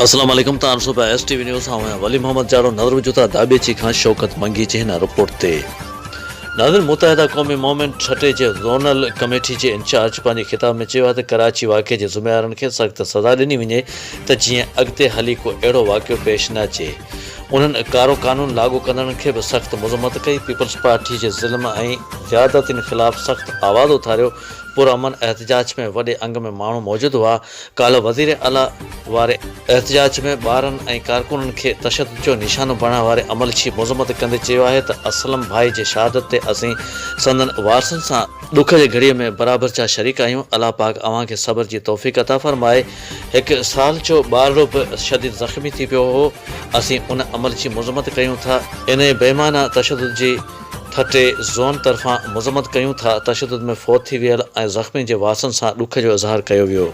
السلام عليڪم تان ڏسو پيا ايس ٽي وي نيوز آئون آهيان ولي محمد جاڙو نظر وجهون ٿا داٻيچي کان شوڪت منگي جي هن رپورٽ تي. ناظرين متحده قومي موومينٽ ٺٽي جي زونل ڪميٽي جي انچارج پنهنجي خطاب ۾ چيو آهي ته ڪراچي واقعي جي ذميوارن کي سخت سزا ڏني وڃي ته جيئن اڳتي هلي ڪو اهڙو واقعو پيش نه اچي. انهن ڪارو قانون لاڳو ڪندڙن کي به سخت مذمت ڪئي، پيپلز پارٽي جي ظلم ۽ زيادتين خلاف سخت آواز اٿاريو، پرامن احتجاج ۾ وڏي انگ ۾ ماڻهو موجود هئا، ڪالهه وزير اعليٰ واري احتجاج ۾ ٻارن ۽ ڪارڪنن کي تشدد جو نشانو بڻائڻ واري عمل جي مذمت ڪندي چيو آهي ته اسلم ڀائي جي شهادت تي اسين سندن وارثن سان ڏک جي گهڙيء ۾ برابر جا شريڪ آهيون، الله پاڪ اوهان کي صبر جي توفيق عطا فرمائي، هڪ سال جو ٻارڙو به شديد زخمي ٿي پيو هو، اسين ان عمل جي مذمت ڪيون ٿا، انهيء بي معنيٰ تشدد جي ٺٽي زون طرفان مذمت ڪيون ٿا، تشدد ۾ فوت ٿي ويل ۽ زخمين جي وارثن سان ڏک جو اظهار ڪيو ويو.